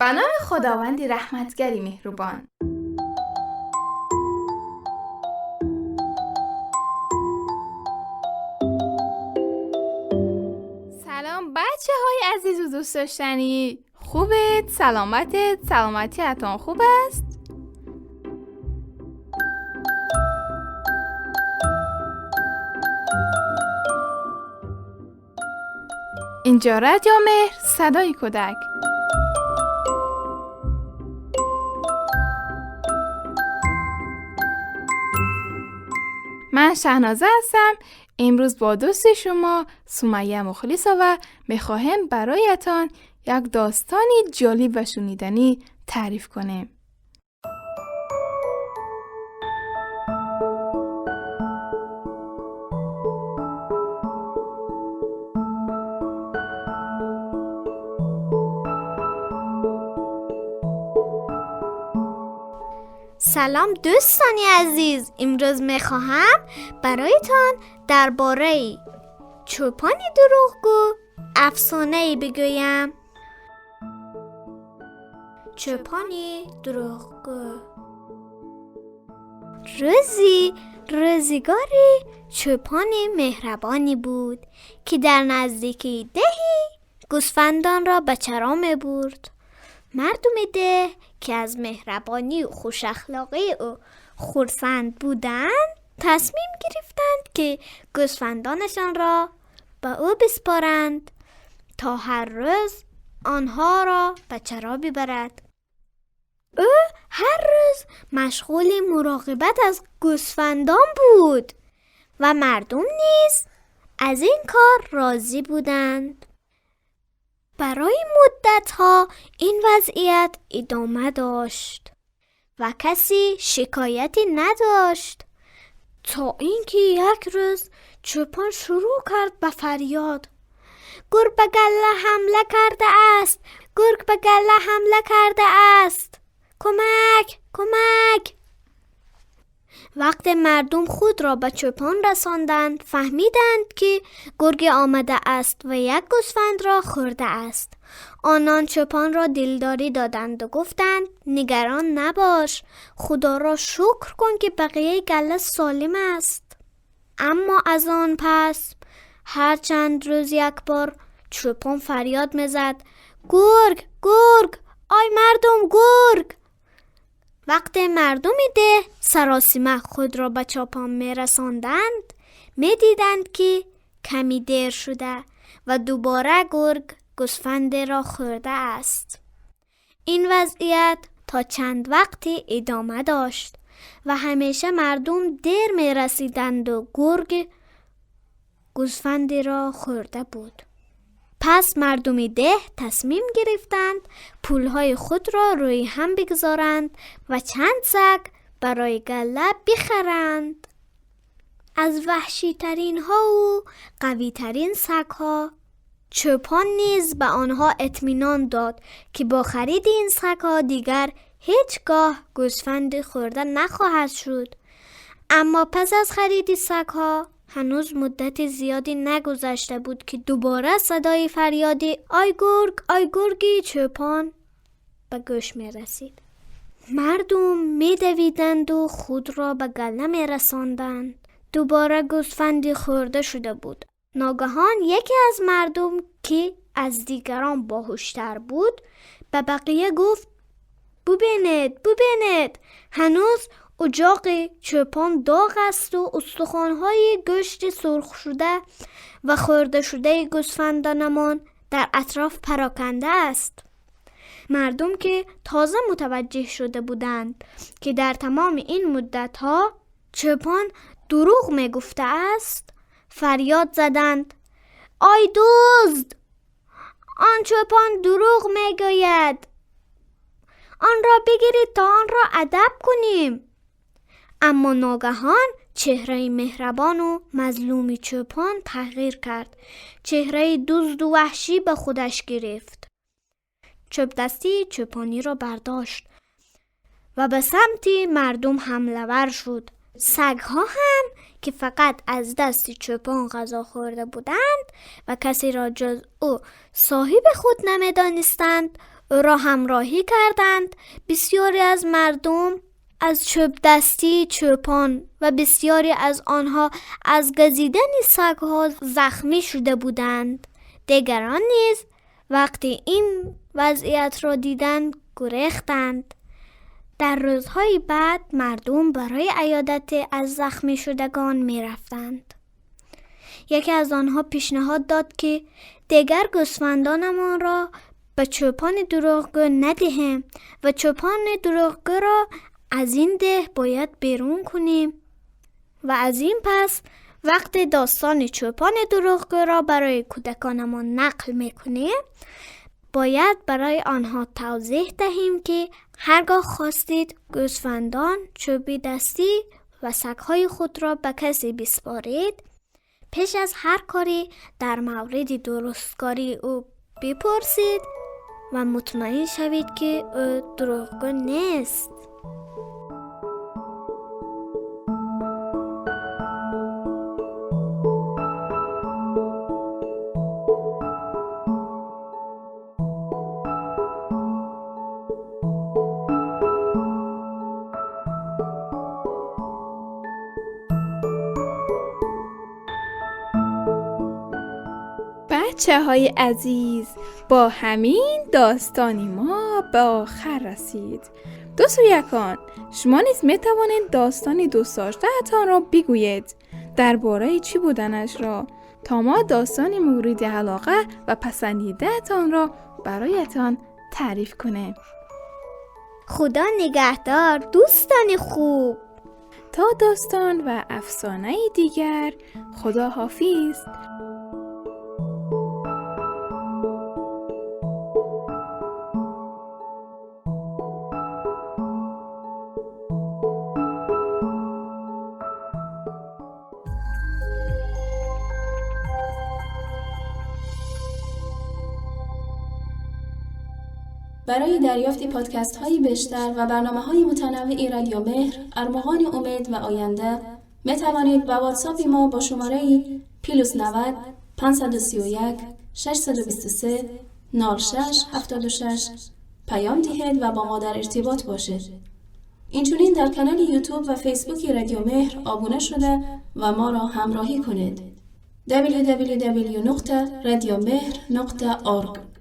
به نام خداوند رحمتگری مهربان. سلام بچه های عزیز و دوست داشتنی، خوبت؟ سلامتت؟ سلامتیتان خوب است؟ اینجا رادیو مهر، صدای کودک. من شهنازه هستم. امروز با دوست شما سمیه مخلص و میخواهم برایتان یک داستان جالب و شنیدنی تعریف کنیم. سلام دوستانی عزیز، امروز میخواهم برایتان درباره چوپان دروغگو افسانه‌ای بگویم. چوپان دروغگو. روزی روزگاری چوپان مهربانی بود که در نزدیکی دهی گوسفندان را به چرا می‌برد. مردم ده که از مهربانی و خوش اخلاقی او خرسند بودند، تصمیم گرفتند که گوسفندانشان را به او بسپارند تا هر روز آنها را به چرا ببرد. او هر روز مشغول مراقبت از گوسفندان بود و مردم نیز از این کار راضی بودند. برای مدت‌ها این وضعیت ادامه داشت و کسی شکایتی نداشت تا اینکه یک روز چوپان شروع کرد به فریاد: گرگ به گله حمله کرده است! گرگ به گله حمله کرده است! کمک! کمک! وقت مردم خود را به چوپان رساندند، فهمیدند که گرگ آمده است و یک گوسفند را خورده است. آنان چوپان را دلداری دادند و گفتند: نگران نباش، خدا را شکر کن که بقیه گله سالم است. اما از آن پس هر چند روز یک بار چوپان فریاد میزد: گرگ، گرگ، آی مردم، گرگ! وقتی مردم ده سراسیمه خود را به چوپان می رساندند، می دیدند که کمی دیر شده و دوباره گرگ گوسفند را خورده است. این وضعیت تا چند وقتی ادامه داشت و همیشه مردم دیر می رسیدند و گرگ گوسفند را خورده بود. پس مردم ده تصمیم گرفتند پولهای خود را روی هم بگذارند و چند سگ برای گله بخرند. از وحشی ترین ها و قوی ترین سگ ها. چوپان نیز به آنها اطمینان داد که با خرید این سگ ها دیگر هیچگاه گوسفند خورده نخواهد شد. اما پس از خرید سگ ها هنوز مدت زیادی نگذشته بود که دوباره صدای فریادی آی گرگ، آی گرگی چوپان به گوش می رسید. مردم می دویدند و خود را به گله می رساندند. دوباره گوسفندی خورده شده بود. ناگهان یکی از مردم که از دیگران باهوشتر بود به بقیه گفت: ببینید، ببینید، هنوز اجاق چوپان داغ است و استخوان‌های گوشت سرخ شده و خورده شده گوسفندانمان در اطراف پراکنده است. مردم که تازه متوجه شده بودند که در تمام این مدت‌ها چوپان دروغ می‌گفته است، فریاد زدند: آی دزد! آن چوپان دروغ می‌گوید! آن را بگیرید تا آن را ادب کنیم. اما ناگهان چهره مهربان و مظلوم چوپان تغییر کرد. چهره دزد و وحشی به خودش گرفت. چوب دستی چوپانی را برداشت و به سمت مردم حمله ور شد. سگها هم که فقط از دست چوپان غذا خورده بودند و کسی را جز او صاحب خود نمیدانستند، او را همراهی کردند. بسیاری از مردم از چوب دستی چوپان و بسیاری از آنها از گزیدن سگ‌ها زخمی شده بودند. دیگران نیز وقتی این وضعیت را دیدند گریختند. در روزهای بعد مردم برای عیادت از زخمی شدگان می رفتند. یکی از آنها پیشنهاد داد که دیگر گوسفندانمان را به چوپان دروغگو ندهیم و چوپان دروغگو را از این ده باید بیرون کنیم و از این پس وقت داستان چوپان دروغگو را برای کودکانمان نقل میکنیم، باید برای آنها توضیح دهیم که هرگاه خواستید گوسفندان، چوبی دستی و سگ‌های خود را به کسی بسپارید، پیش از هر کاری در مورد درستکاری او بپرسید و مطمئن شوید که او دروغگو نیست. بچه های عزیز، با همین داستانی ما به آخر رسید. دوست و یکان، شما نیز می توانید داستانی دوست داشته‌تان را بگویید، درباره چی بودنش را، تا ما داستان مورد علاقه و پسندیده‌تان را برایتان تعریف کنیم. خدا نگهدار دوستان خوب. تا داستان و افسانه دیگر، خدا حافظ. برای دریافت پادکست های بیشتر و برنامه های متنوع رادیو مهر، ارمغان امید و آینده، می توانید با واتساپ ما با شماره پلس 90 531 623 06 76 پیام دهید و با ما در ارتباط باشید. اینچنین در کانال یوتیوب و فیسبوک رادیو مهر آبونه شده و ما را همراهی کنید. www.radiomehr.org